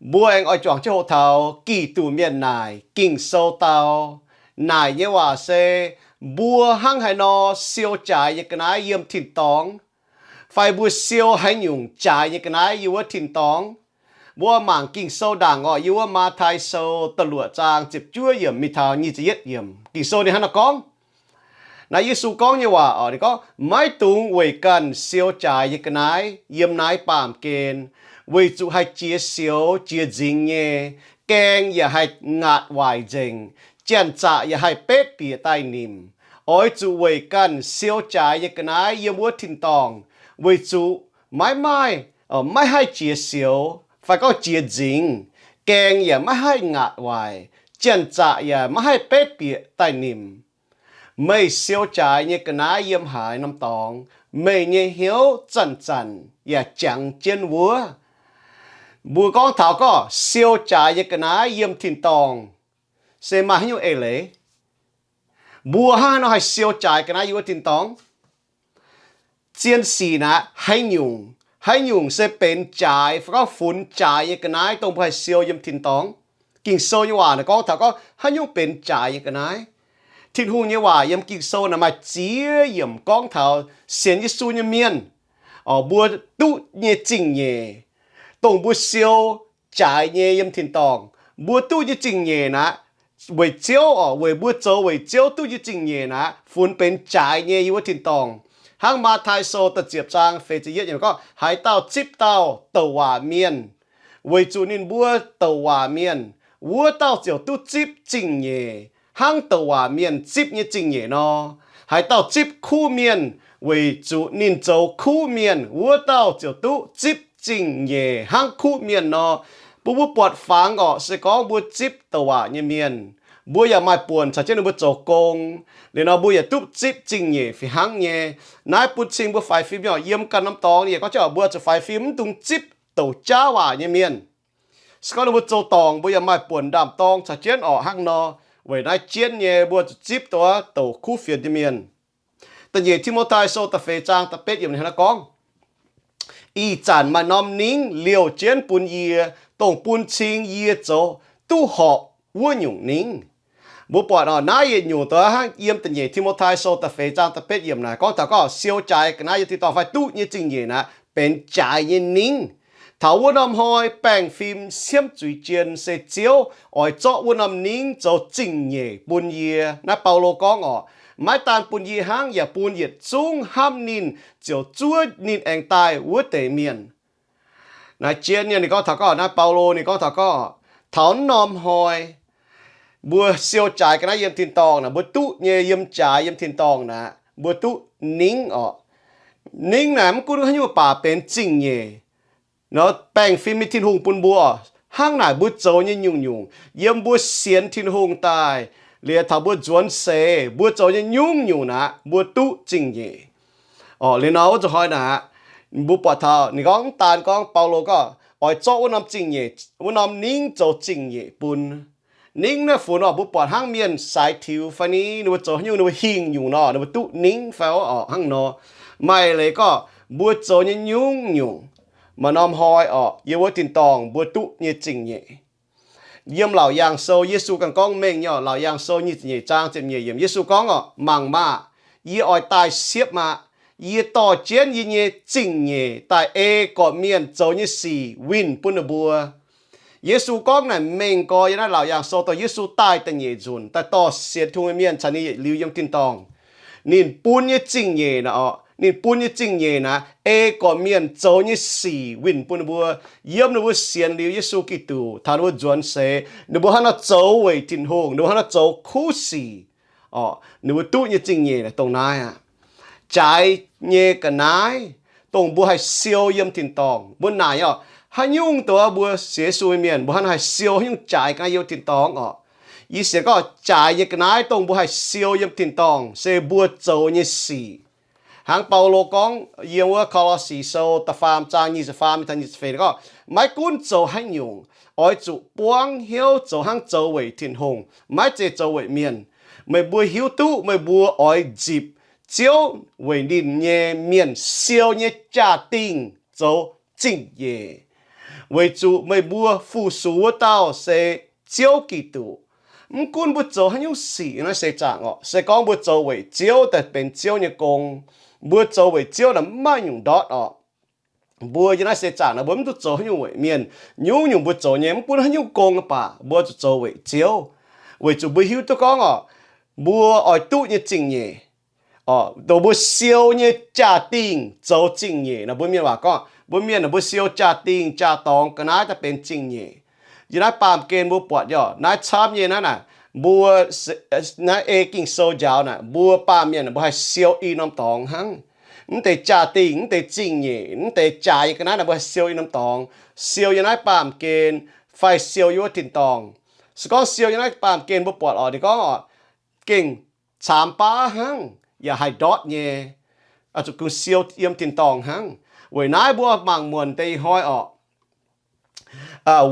Mbuo aengx oix juangc jienv hoqc taux Giduc mienh naaic Ging-Sou dau. Naaic nyei waac se, mbuo hnangv haaix nor siou jaaix nyei ga'naaiv yiem tin-dorngh, fai mbuo siou haaix nyungc jaaix nyei ga'naaiv yiem wuov tin-dorngh. Mbuo mangc Ging-Sou ndaangc orqc, yiem wuov Matv^tai Sou da'luoqc zaang ziepc juov yiemc mingh taux nyic ziepc yietv yiemc. Ging-Sou ninh hnangv naaiv gorngv, naaiv Yesu gorngv nyei waac orqc, ninh gorngv, maiv dungx weic ganh siou jaaix nyei ga'naaiv yiem naaiv baamh gen, weic zuqc haih jiex sioux jiex nzingx nyei, gaeng yaac haih ngaatc waaic nzengc, janx-zaqc yaac haih betv bieqc daaih nimc. Oix zuqc weic ganh siou jaaix nyei ga'naaiv yiem wuov tin-dorngh, weic zuqc maiv maaih, maiv haih jiex sioux fai gorngv jiex nzingx, gaeng yaac maiv haih ngaatc waaic, janx-zaqc yaac maiv haih betv bieqc daaih nimc. Meih siou jaaix nyei ga'naaiv yiem haaix norm dorngx, meih nyei hnyouv zanc-zanc yaac jangx jienv wuov. Mbuo gorngv taux gorngv siou jaaix nyei ga'naaiv yiem tin-dorngh se maaih haaix nyungc eix leiz? Mbuo hnangv haaix nor haih siou jaaix ga'naaiv yiem wuov tin-dorngh? Zien sic naaic, haaix nyungc, haaix nyungc se benx jaaix fai gorngv funx jaaix nyei ga'naaiv dongh mbuo haih siou yiem tin-dorngh? Ging-Sou nyei waac naaic gorngv taux gorngv haaix nyungc benx jaaix nyei ga'naaiv. Tin-Hungh nyei waac yiem Ging-Sou naaic maaih ziex yiemc gorngv taux sienx Yesu nyei mienh, mbuo duqv nyei zingh nyeic, dongh mbuo siou jaaix nyei yiem tin-dorngh. Mbuo duqv nyei zingh nyeic naaic, weic Ziouv orqc, weic mbuo zoux weic Ziouv duqv nyei zingh nyeic naaic, funx benx jaaix nyei yiem wuov tin-dorngh. Hnangv Matv^tai Sou da'ziepc zaang feix ziepc yietv yiemc gorngv, haaix dauh zipv dauh douc waac mienh, weic zuqc ninh mbuo douc waac mienh, wuov dauh ziouc duqv zipv zingh nyeic hnangv douc waac mienh zipv nyei zingh nyeic nor. Haaix dauh zipv kuv mienh, weic zuqc ninh zoux kuv mienh, wuov dauh ziouc duqv zipv zingh nyeic hnangv kuv mienh nor. Bun mbuo buatc fangx orqc, se gorngv mbuo zipv douc waac nyei mienh, mbuo yaac maaih buonc caux jienv ninh mbuo zoux gong. Liuz nor mbuo yaac duqv zipv zingh nyeic fih hnangv nyei. Naaiv bun cing mbuo faix fim orqc, yiem ganh norm dorngx yaac gorngv jienv orqc, mbuo zuqc faix fim mv dungx zipv douc jaav waac nyei mienh. Se gorngv ninh mbuo zoux dorngc, mbuo yaac maaih buonc ndaam-dorng caux jienv orqc hnangv nor. Weic naaiv jienv nyei mbuo zuqc zipv douc, douc kuv fienx nyei mienh. Da'nyeic Ti^mo^tai Sou da'feix zaang da'betv yiemc ninh hnangv naaiv gorngv, ih zanc maaih norm ningv liouh jienv bun yie, dongh bun cing yie zoux duqv horpc wuov nyungc ningv. Mbuo buatc orqc, naaiv yietc nyungc dongh hnangv yiem da'nyeic Ti^mo^tai Sou da'feix zaang da'betv yiemc naaic gorngv taux gorngv siou jaaix ga'naaiv yiem tin-dorngh fai duqv nyei zingh nyeic naaic benx jaaix nyei ningv. Taux wuov norm hnoi baengh fim siemv zuiz jien se Ziouv oix zorqv wuov norm ningv zoux zingh nyeic bun yie. Naaiv Baulo gorngv orqc, maiv daan bun yie hnangv, yaac bun yietc zungv hnamv ninh ziouc zuov ninh aengx daaih wuov deix mienh. Naaiv jien nyei ninh gorngv taux gorngv, naaiv Baulo ninh gorngv taux gorngv, taux wuov norm hnoi mbuo siou jaaix ga'naaiv yiem tin-dorngh naaic, mbuo duqv nyei yiem jaaix yiem tin-dorngh naaic, mbuo duqv ningv orqc. Ningv naaic mv gunv haaix nyungc baac benx zingh nyeic nor, baengh fim nyei Tin-Hungh bun mbuo. Hnangv naaic mbuo zoux nyei nyungc-nyungc, yiem mbuo sienx Tin-Hungh daaih, liuz taux mbuo nzuonx seix, mbuo zoux nyei nyungc-nyungc naaic, mbuo duqv zingh nyeic. Orqc, liuz nor wuov nzunc hnoi naaic, mbuo buatc taux ninh gorngv, mv daan gorngv Baulo gorngv oix zorqv wuov norm zingh nyeic, wuov norm ningv zoux zingh nyeic bun. Ningv naaiv funx orqc, mbuo buatc hnangv mienh saaix tiux fai ni, ninh mbuo zoux haaix nyungc ninh mbuo hingh nyungc nor, ninh mbuo duqv ningv fai orqc, hnangv nor. Maaih leiz gorngv mbuo zoux nyei nyungc-nyungc, maaih norm hnoi orqc, yiem wuov tin-dorngh mbuo duqv nyei zingh nyeic. Yiem Laauc Yaangh Sou, Yesu ganh gorngv mengh nyei orqc, Laauc Yaangh Sou nyic ziepc nyeic zaang ziepc nyeic yiemc, Yesu gorngv orqc, mangc maah! Yie oix daaih siepv aqv. Yie dorh jienv yie nyei zingh nyeic daaih ei gorqv-mienh zoux nyei sic winh bun ninh mbuo. Yesu gorngv naaic mengh gorx yiem naaiv Laauc Yaangh Sou dorh Yesu daaih da'nyeic nzunc daaih dorh sienx Tin-Hungh nyei mienh caux ninh yietc liuz yiem tin-dorngh. Ninh bun nyei zingh nyeic naaic orqc, ninh bun nyei zingh nyeic naaic ei gorqv-mienh zoux nyei sic winh bun ninh mbuo. Yiem ninh mbuo sienx liuz Yesu Giduc taux ninh mbuo nzuonx seix, ninh mbuo hnangv nor zoux weic Tin-Hungh, ninh mbuo hnangv nor zoux kuv sic. Orqc, ninh mbuo duqv nyei zingh nyeic naaic dongh naaiv aqv. Jaaix nyei ga'naaiv dongh mbuo haih siou yiem tin-dorngh. Mbuo naaic orqc, haaix nyungc dongh mbuo sienx Yesu nyei mienh, mbuo hnangv nor haih siou haaix nyungc jaaix ga'naaiv yiem tin-dorngh orqc. Yie sienx gorngv jaaix nyei ga'naaiv dongh mbuo haih siou yiem tin-dorngh se mbuo zoux nyei sic. Hnangv Baulo gorngv yiem wuov Ko^lo^si Sou da'faam zaang nyic ziepc faam mingh taux nyic ziepc feix gorngv, maiv gunv zoux haaix nyungc, oix zuqc buangv hnyouv zoux hnangv zoux weic Tin-Hungh, maiv zeiz zoux weic mienh. Meih mbuo hiuv duqv meih mbuo oix nzipc Ziouv weic ninh nyei mienh siou nyei jaa-dingh zoux zingh nyeic. Weic zuqc meih mbuo fu-sux wuov dauh se Ziouv Giduc. Mv gunv mbuo zoux haaix nyungc sic naaiv seix zaangc orqc, se gorngv mbuo zoux weic Ziouv daaih benx Ziouv nyei gong, mbuo zoux weic Ziouv naaic mv maaih nyungc ndortv orqc. Mbuo yiem naaiv seix zaangc naaic mbuo mv duqv zoux haaix nyungc weic mienh. Nyungc-nyungc mbuo zoux nyei, mv gunv haaix nyungc gong mv baac mbuo zuqc zoux weic Ziouv, weic zuqc mbuo hiuv duqv gorngv orqc, mbuo oix duqv nyei zingh nyeic, dongh mbuo siou nyei jaa-dingh zoux zingh nyeic nor. Mbuo mienh waac gorngv, mbuo mienh naaic mbuo siou jaa-dingh jaa-dorngx ga'naaiv daaih benx zingh nyeic. Yiem naaiv baamh gen mbuo buatc nyei orqc, naaiv camv nyei naaiv naaic, mbuo naaiv ei Ging-Sou njaaux naaic, mbuo baamh mienh mbuo haih siou i norm dorngx hnangv. Mv deix jaa-dingh, mv deix zingh nyeic, mv deix jaaix nyei ga'naaiv naaic mbuo haih siou i norm dorngx, siou yiem naaiv baamh gen fai siou yiem wuov tin-dorngh. Se gorngv siou yiem naaiv baamh gen mbuo buatc orqc, ninh gorngv orqc, gengh caamx baav hnangv yaac haih ndortv nyei, zuqc kungx siou yiem tin-dorngh hnangv. Weic naaiv mbuo mangc muonc deix ih hnoi orqc,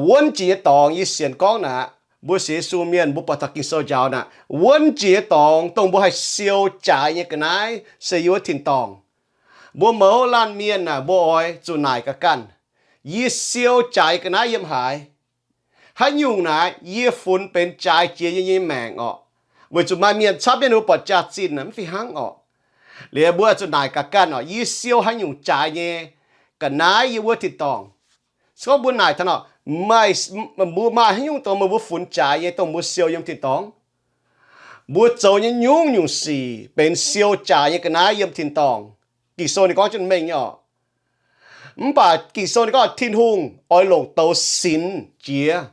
wuonv jiex nyei dorngx, yie sienx gorngv naaic, mbuo sienx Yesu mienh mbuo buatc taux Ging-Sou njaaux naaic, wuonv jiex nyei dorngx dongh mbuo haih siou jaaix nyei ga'naaiv se yiem wuov tin-dorngh. Mbuo mouz laanh mienh naaic mbuo oix zuqc naaic gaax ganh, yie siou jaaix nyei ga'naaiv yiem haaix? Haaix nyungc naaic yie funx benx jaaix jiex yie nyei maengc orqc? Weic zuqc maaih mienh camv mienh mbuo buatc jaax-zinh naaic mv fih hnangv orqc. Liuz mbuo zuqc naaic gaax ganh orqc, yie siou haaix nyungc jaaix nyei ga'naaiv yiem wuov tin-dorngh? Se gorngv mbuo naaic taux nor, mbuo maaih haaix nyungc dongh meih mbuo funx jaaix nyei dongh mbuo siou yiem tin-dorngh? Mbuo zoux nyei nyungc-nyungc sic benx siou jaaix nyei ga'naaiv yiem tin-dorngh. Ging-Sou ninh gorngv jienv mengh nyei orqc. Mv baac Ging-Sou ninh gorngv Tin-Hungh oix longc douz sinx jiex.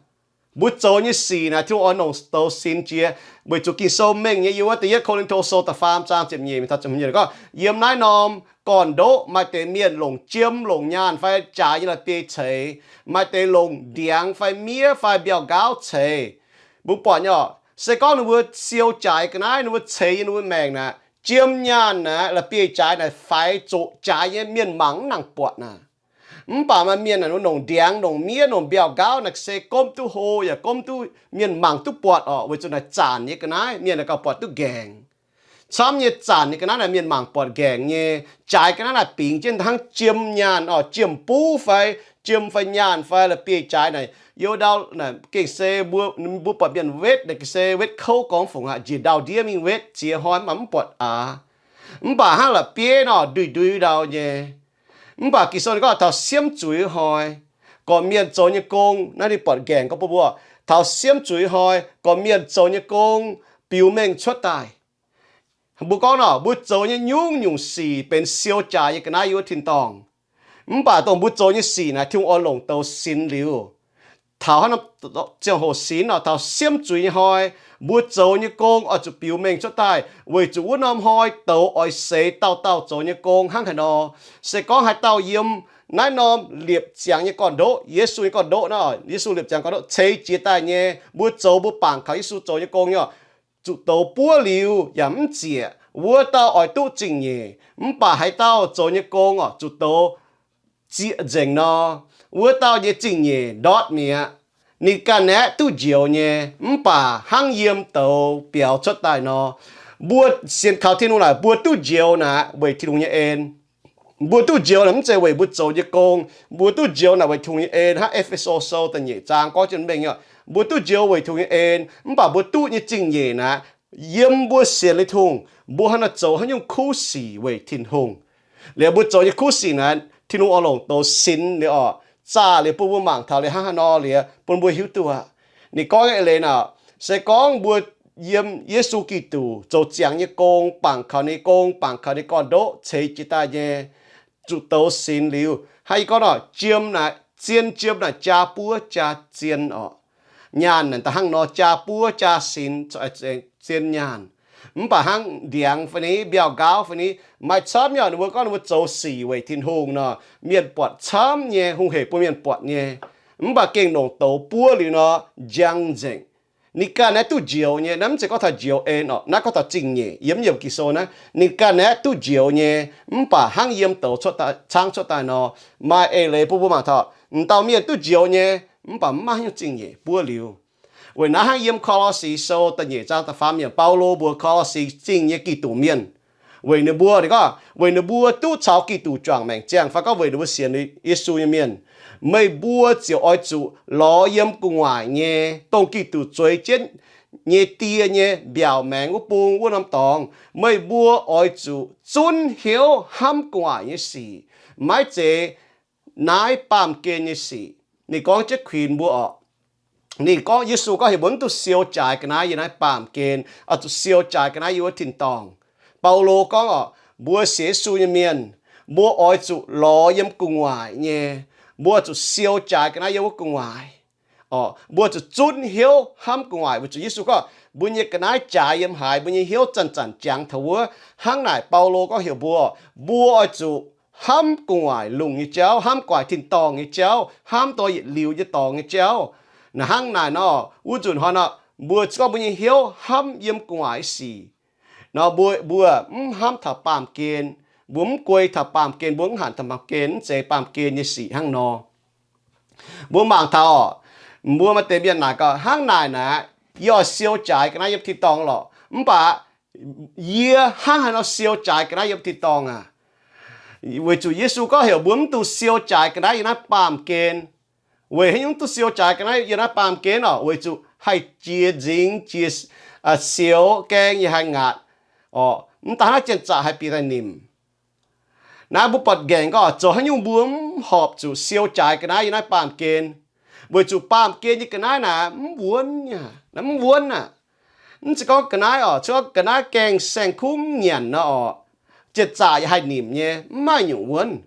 Mbuo zoux nyei sic naaic Tin-Hungh oix longc douz sinx jiex, weic zuqc Ging-Sou mengh nyei yiem wuov da'yietv Ko^lin^to Sou da'faam zaang ziepc nyeic gorngv, yiem naaiv norm gorn-ndoqv maaih deix mienh longc jiem longc nyaanh fai jaaix nyei la'bieiv ceix, maaih deix longc ndiangx fai miev fai mbiauh nqaauv ceix. Mbuo buatc nyei orqc, se gorngv ninh mbuo siou jaaix ga'naaiv, ninh mbuo ceix yiem ninh mbuo maengc naaic, jiem nyaanh naaic, la'bieiv jaaix naaic faix zoqc jaaix nyei mienh mangc mv nangc buatc naaic. Mv baac maaih mienh naaic longc ndiangx, longc miev, longc mbiauh nqaauv naaic se gomv duqv hlo yaac gomv duqv mienh mangc duqv buatc orqc, weic zuqc naaic zanc nyei ga'naaiv mienh naaic gauh buatc duqv nqaengc. Camv nyei zanc nyei ga'naaiv naaic mienh mangc buatc nqaengc nyei. Jaaix ga'naaiv naaic bingx jienv hnangv jiem nyaanh orqc, jiem buv fai jiem fai nyaanh fai la'bieiv jaaix naaic, youz ndau naaic gengh se mbuo buatc mienh wetv naaic gengh se wetv kouv gorngv fungc aqv, njiec ndau-ndiev mingh wetv ziex hnoi mv baac mv buatc aax. Mv baac hnangv la'bieiv nor ndui-ndui ndau nyei. Mv baac Ging-Sou ninh gorngv taux siemv zuiz hnoi, gorqv-mienh zoux nyei gong, naaiv ninh buatc nqaengc gorngv bun mbuo, taux siemv zuiz hnoi gorqv-mienh zoux nyei gong biux mengh cuotv daaih. Mbuo gorngv nor, mbuo zoux nyei nyungc-nyungc sic benx siou jaaix nyei ga'naaiv yiem wuov tin-dorngh. Mv baac dongh mbuo zoux nyei sic naaic Tin-Hungh oix longc douz sinx liuz, taux hnangv norm ziangh hoc sinx nor, taux siemv zuiz nyei hnoi, mbuo zoux nyei gong oix zuqc biux mengh cuotv daaih, weic zuqc wuov norm hnoi douz oix seix dauh dauh zoux nyei gong hnangv haaix nor. Se gorngv haaix dauh yiem naaiv norm liepc ziangx nyei gorn-ndoqv, Yesu nyei gorn-ndoqv naaiv, Yesu liepc ziangx gorn-ndoqv ceix jiez daaih nyei, mbuo zoux mbuo bangc kaux Yesu zoux nyei gong nyei orqc, zuqc douz buov liuz yaac mv zieqc, wuov dauh oix duqv zingh nyeic. Mv baac haaix dauh zoux nyei gong orqc zuqc douz zieqc nzengc nor, wuov dauh nyei zingh nyeic ndortv mi'aqv. Ninh ganh aeqv duqv njoux nyei, mv baac hnangv yiem douz biaux cuotv daaih nor, mbuo sienx kaux Tin-Hungh naaic mbuo duqv njoux naaic weic Tin-Hungh nyei en. Mbuo duqv njoux naaic mv zeiz weic mbuo zoux nyei gong. Mbuo duqv njoux naaic weic Tin-Hungh nyei en. Hnangv E^fe^so Sou da'nyeic zaang gorngv jienv mengh nyei, mbuo duqv njoux weic Tin-Hungh nyei en, mv baac mbuo duqv nyei zingh nyeic naaic, yiem mbuo sienx liuz Tin-Hungh, mbuo hnangv naaic zoux haaix nyungc kuv sic weic Tin-Hungh. Liuz mbuo zoux nyei kuv sic naaic, Tin-Hungh oix longc douz sinx liuz orqc, zaah liuz bun mbuo mangc taux liuz hnangv haaix nor liuz bun mbuo hiuv duqv aqv. Ninh gorngv eix leiz naaic, se gorngv mbuo yiem Yesu Giduc zoux ziangx nyei gong, bangc kaux ninh nyei gong, bangc kaux ninh nyei gorn-ndoqv ceix jiez daaih nyei, zuqc douz sinx liuz, hnangv yie gorngv nor, jiem naaic, zien jiem naaic jaa buov jaa zien orqc. Nyaanh naaic da'hnangv nor jaa buov jaa sinx, zien nyaanh. Mv baac hnangv ndiangx fai ni, mbiauh nqaauv fai ni, maaih camv nyei. Ninh mbuo gorngv ninh mbuo zoux sic weic Tin-Hungh nor, mienh buatc camv nyei, hungh hec bun mienh buatc nyei. Mv baac gengh longc douz buov liuz nor, njang nzengc. Ninh ganh aeqv duqv njoux nyei. Naaiv mv zeiz gorngv taux njoux en orqc, naaiv gorngv taux zingh nyeic. Yiem yiemc Ging-Sou naaiv, ninh ganh aeqv duqv njoux nyei, mv baac hnangv yiem douz cuotv daaih, caangv cuotv daaih nor, maaih eix leiz bun mbuo mangc taux m'dauh mienh duqv njoux nyei, mv baac mv maaih haaix nyungc zingh nyeic buov liuz. Weic naaiv hnangv yiem Ko^lo^si Sou da'nyeic zaang da'faam yiemc, Baulo mbuox Ko^lo^si Zingh nyei Giduc mienh, weic ninh mbuo, ninh gorngv weic ninh mbuo duqv caux Giduc juangc maengc ziangh, fai gorngv weic ninh mbuo sienx Yesu nyei mienh, Meih mbuo ziouc oix zuqc lorz yiem gu'nguaaic nyei, dongh Giduc zueiz jienv nyei die nyei mbiaauc maengx wuov bung wuov norm dorngx. Meih mbuo oix zuqc zunv hnyouv hnamv gu'nguaaic nyei sic, maiv zeiz naaiv baamh gen nyei sic. Ninh gorngv jienv kuinx mbuo orqc. Ninh gorngv, Yesu gorngv heuc mbuo mv duqv siou jaaix ga'naaiv yiem naaiv baamh gen, oix zuqc siou jaaix ga'naaiv yiem wuov tin-dorngh. Baulo gorngv orqc, mbuo sienx Yesu nyei mienh, mbuo oix zuqc lorz yiem gu'nguaaic nyei, mbuo oix zuqc siou jaaix ga'naaiv yiem wuov gu'nguaaic. Orqc, mbuo zuqc zunv hnyouv hnamv gu'nguaaic weic zuqc Yesu gorngv mbuo nyei ga'naaiv jaaix yiem haaix, mbuo nyei hnyouv zanc-zanc jangx taux wuov. Hnangv naaic Baulo gorngv heuc mbuo, mbuo oix zuqc hnamv gu'nguaaic lungh nyei jauv, hnamv gu'nguaaic tin-dorngh nyei jauv, hnamv dongh yietc liuz nyei dorngx nyei jauv. Naaiv hnangv naaic nor, wuov nzunc hnoi nor, mbuo gorngv mbuo nyei hnyouv hnamv yiem gu'nguaaic sic nor, mbuo, mbuo mv hnamv taux baamh gen, mbuo mv guei taux baamh gen, mbuo mv hanc taux baamh gen, mv zeiz baamh gen nyei sic hnangv nor. Mbuo mangc taux orqc, mbuo maaih deix mienh naaic gaax, hnangv naaic naaic, yie oix siou jaaix ga'naaiv yiem tin-dorngh lorqc, mv baac yie hnangv haaix nor siou jaaix ga'naaiv yiem tin-dorngh aac? Weic zuqc Yesu gorngv heuc mbuo mv dungx siou jaaix ga'naaiv yiem naaiv baamh gen. Weic haaix nyungc mv duqv siou jaaix ga'naaiv yiem naaiv baamh gen orqc? Weic zuqc haih jiex nzingx, jiex, aa, sioux, gaeng yaac haih ngaatc orqc. Mv daaih hnangv, janx-zaqc haih bieqc daaih nimc. Naaiv mbuo buatc nqaengc gorngv zoux haaix nyungc mbuo mv horpc zuqc siou jaaix ga'naaiv yiem naaiv baamh gen, weic zuqc baamh gen nyei ga'naaiv naaic mv wuonv aqv, naaiv mv wuonv aqv. Mv zeiz gorngv ga'naaiv orqc, se gorngv ga'naaiv gaengh saeng-kuv mv nyanc nor orqc, janx-zaqc yaac haih nimc nyei, mv maaih nyungc wuonv.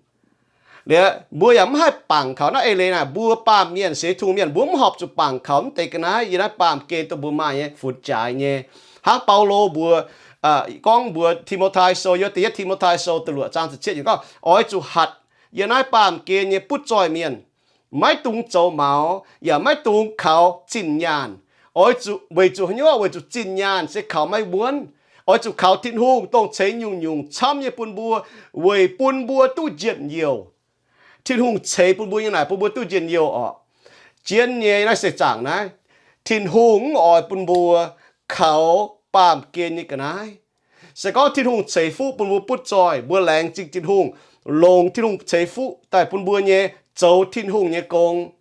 Liuz mbuo yaac mv haih bangc kaux naaiv eix leiz naaic, mbuo baamh mienh, sienx Tin-Hungh mienh, mbuo mv horpc zuqc bangc kaux mv deix ga'naaiv yiem naaiv baamh gen dongh mbuo maaih nyei funx jaaix nyei. Hnangv Baulo mbuox, gorngv mbuox Ti^mo^tai Sou, yiem da'yietv Ti^mo^tai Sou da'luoqc zaang ziepc cietv yiemc gorngv, oix zuqc hatc yiem naaiv baamh gen nyei butv zoih mienh, maiv dungx zoux maux yaac maiv dungx kaux zinh nyaanh. Oix zuqc, weic zuqc haaix nyungc? Weic zuqc zinh nyaanh se kaux maiv wuonv. Oix zuqc kaux Tin-Hungh, dongh ceix nyungc-nyungc camv nyei bun mbuo, weic bun mbuo duqv njien-youh. Tin-Hungh ceix bun mbuo nyei naaic bun mbuo duqv njien-youh orqc. Zien nyei naaiv seix zaangc naaiv, Tin-Hungh mv oix bun mbuo kaux baamh gen nyei ga'naaiv. Se gorngv Tin-Hungh ceix fuqv bun mbuo butv zoih, mbuo laengz zingh Tin-Hungh, longc Tin-Hungh ceix fuqv daaih bun mbuo nyei zoux Tin-Hungh nyei gong.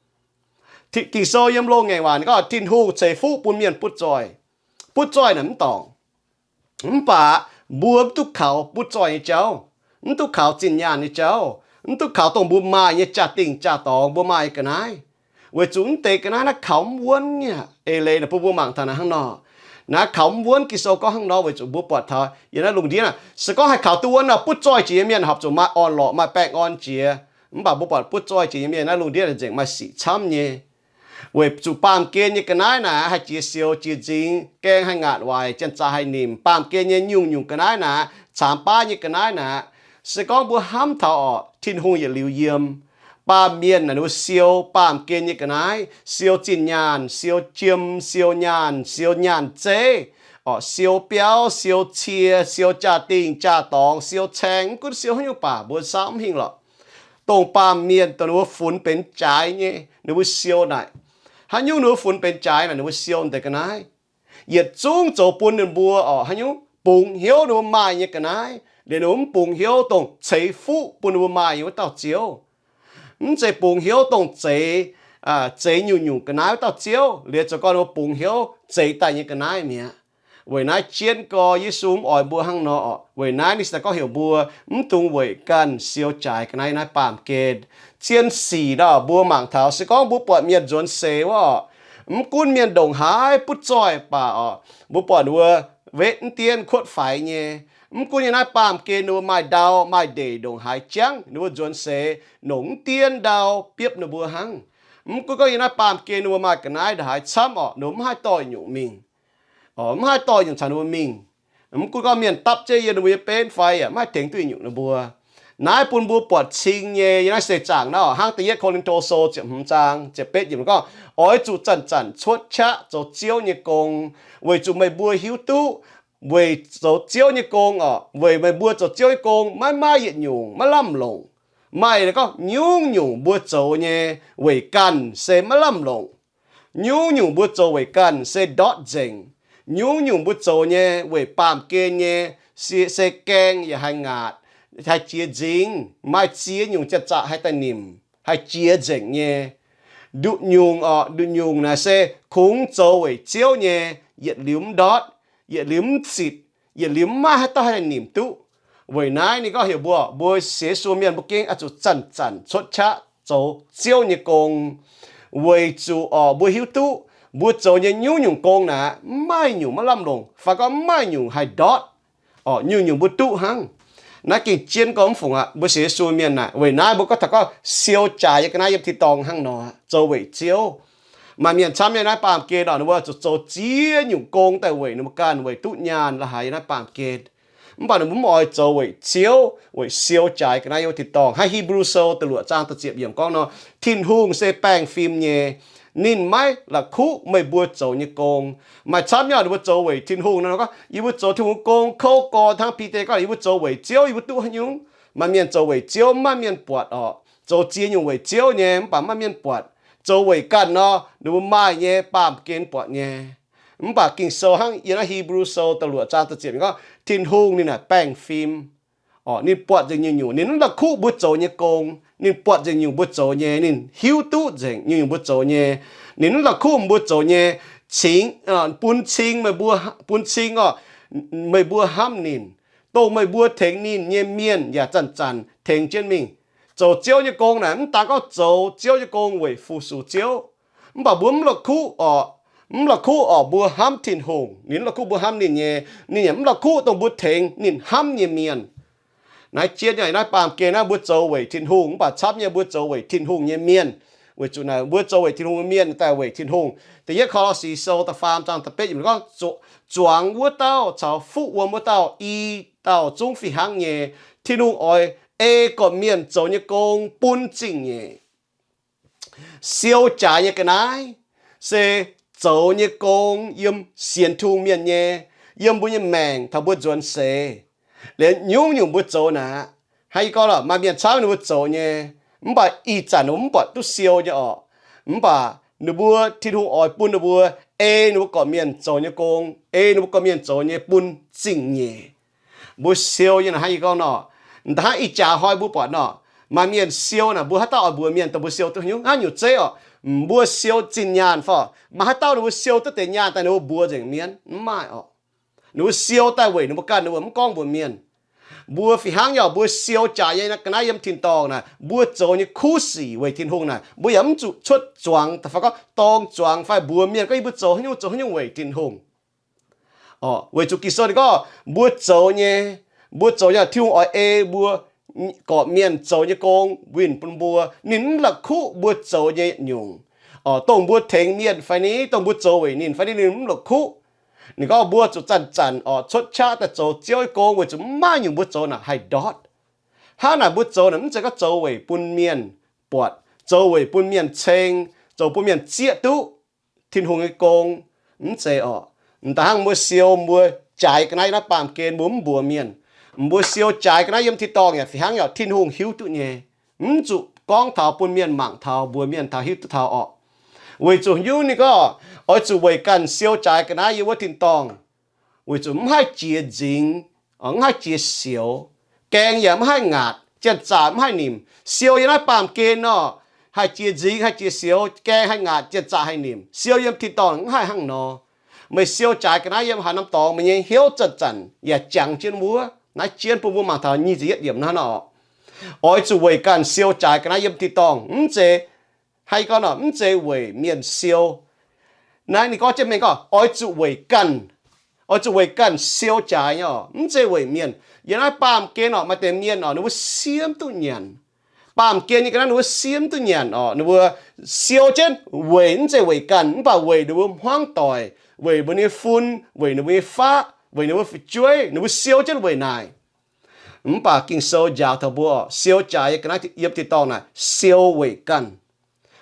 Ging-Sou yiem loz-ngaengc waac gorngv Tin-Hungh ceix fuqv bun mienh butv zoih. Butv zoih naaic mv dorngc. Mv baac mbuo mv duqv kaux butv zoih nyei jauv, mv duqv kaux zinh nyaanh nyei jauv, mv duqv kaux dongh mbuo maaih nyei jaa-dingh jaa-dorngx, mbuo maaih nyei ga'naaiv. Weic zuqc mv deix ga'naaiv naaiv kaux mv wuonv nyei aqv. Eix leiz naaic bun mbuo mangc taux naaiv hnangv nor. Naaiv kaux mv wuonv, Ging-Sou gorngv hnangv nor, weic zuqc mbuo buatc taux yiem naaiv lungh ndiev naaic, se gorngv haih kaux duqv wuonv nor, butv zoih jiex nyei mienh horpc zuqc maaih orn-lorqc, maaih baengh orn jiex. Mv baac mbuo buatc butv zoih jiex nyei mienh naaiv lungh ndiev nzengc maaih sic camv nyei. Weic zuqc baamh gen nyei ga'naaiv naaic haih jiex sioux jiex nzingx, gaeng haih ngaatc waaic, janx-zaqc haih nimc. Baamh gen nyei nyungc-nyungc ga'naaiv naaic, caamx baav nyei ga'naaiv naaic, se gorngv mbuo hnamv taux orqc, Tin-Hungh yietc liuz yiem. Baamh mienh naaic ninh mbuo siou baamh gen nyei ga'naaiv, siou zinh nyaanh, siou jiem, siou nyaanh, siou nyaanh zeiv, orqc, siou biauv, siou cie, siou jaa-dingh jaa-dorngx, siou caeng, mv gunv siou haaix nyungc baac mbuo saauv mv hingh lorqc. Dongh baamh mienh dongh ninh mbuo funx benx jaaix nyei, ninh mbuo siou naaic. Haaix nyungc ninh mbuo funx benx jaaix naaic, ninh mbuo siou deix ga'naaiv. Yietc zungv zoux bun ninh mbuo orqc, haaix nyungc, bungx hnyouv ninh mbuo maaih nyei ga'naaiv, liuz ninh mbuo mv bungx hnyouv dongh ceix fuqv bun ninh mbuo maaih nyei wuov dauh Ziouv. Mv zeiz bungx hnyouv dongh zeix, zeix nyungc-nyungc ga'naaiv wuov dauh Ziouv, liuz zoux gorngv ninh mbuo bungx hnyouv zeix daaih nyei ga'naaiv mi'aqv. Weic naaiv jienv gorx Yesu mv oix mbuo hnangv nor orqc. Weic naaiv ninh se gorngv heuc mbuo mv dungx weic ganh siou jaaix ga'naaiv naaiv baamh gen. Zien sic nor mbuo mangc taux, se gorngv mbuo buatc mienh nzuonx seix wuov orqc, mv gunv mienh ndongc haaix butv zoih baac orqc, mbuo buatc ninh mbuo wetv mv dienv kuotv faix nyei. Mv gunv yiem naaiv baamh gen ninh mbuo maaih ndau maaih ndeic ndongc haaix jangv, ninh mbuo nzuonx seix nongc mv dienv ndau biopv ninh mbuo hnangv. Mv gunv gorngv yiem naaiv baamh gen ninh mbuo maaih ga'naaiv ndongc haaix camv orqc, ninh mbuo mv haih dorh nyungc mingh. Mv haih dorh nyungc caux ninh mbuo mingh. Mv gunv gorngv mienh dapv jienv yiem ninh mbuo nyei benv fai yaac mv haih tengx duqv nyungc ninh mbuo. Naaiv bun mbuo buatc cing nyei yiem naaiv seix zaangc naaiv orqc, hnangv da'yietv Ko^lin^to Sou ziepc hmz zaang ziepc betv yiemc gorngv, oix zuqc zanc-zanc cuotv qaqv zoux Ziouv nyei gong, weic zuqc meih mbuo hiuv duqv weic zoux Ziouv nyei gong orqc, weic meih mbuo zoux Ziouv nyei gong maiv maaih yietc nyungc maiv lamh longc. Maaih gorngv nyungc-nyungc mbuo zoux nyei weic ganh se maiv lamh longc. Nyungc-nyungc mbuo zoux weic ganh se ndortv nzengc. Nyungc-nyungc mbuo zoux nyei weic baamh gen nyei se gaeng yaac haih ngaatc, haih jiex nzingx, maaih ziex nyungc janx-zaqc haih daaih nimc. haih jiex nzengc nyei. Nduqc nyungc orqc, nduqc nyungc naaic se kungx zoux weic Ziouv nyei, yietc liuz mv ndortv, yietc liuz mv zitc, yietc liuz mv maaih haaix dauh haih nimc duqv. Weic naaiv ninh gorngv heuc mbuo, mbuo sienx Yesu mienh mbuo gengh oix zuqc zanc-zanc cuotv qaqv zoux Ziouv nyei gong, weic zuqc orqc mbuo hiuv duqv mbuo zoux nyei nyungc-nyungc gong naaic mv maaih nyungc maiv lamh longc fai gorngv mv maaih nyungc haih ndortv. Orqc nyungc-nyungc mbuo duqv hnangv. Naaiv gengh jienv gorngv mv fungc aqv. Mbuo sienx Yesu mienh naaic weic naaiv mbuo gorngv taux gorngv siou jaaix nyei ga'naaiv yiem tin-dorngh hnangv nor aqv, zoux weic Ziouv. Maaih mienh camv nyei naaiv baamh gen orqc, ninh mbuo zuqc zoux ziex nyungc gong daaih weic ninh mbuo ganh, weic duqv nyaanh la'haaix yiem naaiv baamh gen. Mv baac ninh mbuo mv oix zoux weic Ziouv, weic siou jaaix ga'naaiv yiem wuov tin-dorngh. Hnangv Hipv^lu Sou da'luoqc zaang da'ziepc yiemc gorngv nor, Tin-Hungh se baengh fim nyei. Ninh maiv la'kuqv meih mbuo zoux nyei gong. Maaih camv nyei ninh mbuo zoux weic Tin-Hungh nor gorngv, yie mbuo zoux Tin-Hungh gong kouv gorn hnangv Bide gorngv, yie mbuo zoux weic Ziouv, yie mbuo duqv haaix nyungc? Maaih mienh zoux weic Ziouv, maaih mienh buatc orqc, zoux ziex nyungc weic Ziouv nyei, mv baac maaih mienh buatc. Zoux weic ganh nor, ninh mbuo maaih nyei, baamh gen buatc nyei. Mv baac Ging-Sou hnangv yiem naaiv Hipv^lu Sou da'luoqc zaang da'ziepc gorngv, Tin-Hungh ninh naaic baengh fim. Orqc ninh buatc nzengc nyungc-nyungc, ninh mv la'kuqv mbuo zoux nyei gong. Ninh buatc nzengc nyungc mbuo zoux nyei, ninh hiuv duqv nzengc nyungc-nyungc mbuo zoux nyei. Ninh mv la'kuqv mbuo zoux nyei, cingx, bun cing meih mbuo, bun cing orqc, meih mbuo hnamv ninh, dongh meih mbuo tengx ninh nyei mienh yaac zanc-zanc tengx jienv mingh. Zoux Ziouv nyei gong naaic mv daan gorngv zoux Ziouv nyei gong weic fu-sux Ziouv, mv baac mbuo mv la'kuqv orqc, mv la'kuqv orqc mbuo hnamv Tin-Hungh. Ninh mv la'kuqv mbuo hnamv ninh nyei, ninh yaac mv la'kuqv dongh mbuo tengx ninh hnamv nyei mienh. Naaiv jienv nyei naaiv baamh gen naaiv mbuo zoux weic Tin-Hungh, mv baac camv nyei mbuo zoux weic Tin-Hungh nyei mienh. Weic zuqc naaic mbuo zoux weic Tin-Hungh nyei mienh daaih weic Tin-Hungh. Da'yietv Ko^lo^si Sou da'faam zaang da'betv yiemc gorngv, Zuangx wuov dauh caux fuqv wuom wuov dauh i dauh zungv fih hnangv nyei. Tin-Hungh oix ei gorqv-mienh zoux nyei gong bun zingh nyeic. Siou jaaix nyei ga'naaiv se zoux nyei gong yiem sienx Tin-Hungh mienh nyei, yiem mbuo nyei maengc taux mbuo nzuonx seix, liemh nyungc-nyungc mbuo zoux naaic. Hnangv yie gorngv lorqc, maaih mienh camv ninh mbuo zoux nyei, mv baac ih zanc ninh mbuo mv buatc duqv siou nyei orqc. Mv baac ninh mbuo, Tin-Hungh oix bun ninh mbuo ei ninh mbuo gorqv-mienh zoux nyei gong, ei ninh mbuo gorqv-mienh zoux nyei bun zingh nyeic. Mbuo siou nyei naaic hnangv yie gorngv nor, hnangv ih jaax hnoi mbuo buatc nor, maaih mienh siou naaic mbuo haaix dauh oix mbuox mienh dongh mbuo siou duqv haaix nyungc, haaix nyungc zeiv orqc? Mbuo siou zinh nyaanh fai maaih haaix dauh ninh mbuo siou duqv deix nyaanh daaih ninh mbuo mbuox nzengc mienh? Mv maaih orqc. Ninh mbuo siou daaih weic ninh mbuo ganh, ninh mbuo mv gorngv mbuox mienh. Mbuo fih hnangv nyei orqc, mbuo siou jaaix nyei ga'naaiv yiem tin-dorngh naaic, mbuo zoux nyei kuv sic weic Tin-Hungh naaic, mbuo yaac mv zuqc cuotv zuangx da'faanh gorngv dorng zuangx fai mbuox mienh gorngv yie mbuo zoux haaix nyungc, zoux haaix nyungc weic Tin-Hungh. Orqc, weic zuqc Ging-Sou ninh gorngv mbuo zoux nyei, mbuo zoux nyei, Tin-Hungh oix ei mbuo gorqv-mienh zoux nyei gong winh bun mbuo. Ninh mv la'kuqv mbuo zoux nyei nyungc. Orqc, dongh mbuo tengx mienh fai ni, dongh mbuo zoux weic ninh fai ni, ninh mv la'kuqv. Ninh gorngv mbuo zuqc zanc-zanc orqc cuotv qaqv daaih zoux Ziouv nyei gong weic zuqc mv maaih nyungc mbuo zoux naaic haih ndortv. Hnangv naaic mbuo zoux naaic mv zeiz gorngv zoux weic bun mienh buatc, zoux weic bun mienh ceng, zoux bun mienh zieqv duqv Tin-Hungh nyei gong. Mv zeiz orqc. M'daaih hnangv mbuo siou mbuo jaaix ga'naaiv naaiv baamh gen mbuo mv mbuox mienh. Mbuo siou jaaix ga'naaiv yiem tin-dorngh yaac fih hnangv nyei orqc, Tin-Hungh hiuv duqv nyei. Mv zuqc gorngv taux bun mienh mangc taux, mbuox mienh taux, hiuv duqv taux orqc. Weic zuqc nyungc ninh gorngv oix zuqc weic ganh siou jaaix ga'naaiv yiem wuov tin-dorngh, weic zuqc mv haih jiex nzingx, mv haih jiex sioux, gaeng yaac mv haih ngaatc, janx-zaqc mv haih nimc. Siou yiem naaiv baamh gen nor, haih jiex nzingx, haih jiex sioux, gaeng haih ngaatc, janx-zaqc haih nimc. Siou yiem tin-dorngh mv haih hnangv nor. Meih siou jaaix ga'naaiv yiem haaix norm dorngx, meih nyei hnyouv zanc-zanc yaac jangx jienv wuov. Naaiv jienv bun mbuo mangc taux nyic ziepc yietv yiemc naaiv nor. Oix zuqc weic ganh siou jaaix ga'naaiv yiem tin-dorngh, mv zeiz, haaix gorngv nor, mv zeiz weic mienh siou. Naaiv ninh gorngv jienv mengh gorngv oix zuqc weic ganh, oix zuqc weic ganh siou jaaix nyei orqc, mv zeiz weic mienh. Yiem naaiv baamh gen orqc, maaih deix mienh orqc, ninh mbuo siemv duqv nyanc. Baamh gen nyei ga'naaiv ninh mbuo siemv duqv nyanc orqc, ninh mbuo siou jienv weic, mv zeiz weic ganh, mv baac weic ninh mbuo hmuangv doic, weic mbuo nyei fun, weic ninh mbuo nyei faqv, weic ninh mbuo fu'jueiv, ninh mbuo siou jienv weic naaic. Mv baac Ging-Sou njaaux taux mbuo orqc, siou jaaix nyei ga'naaiv yiem tin-dorngh naaic siou weic ganh.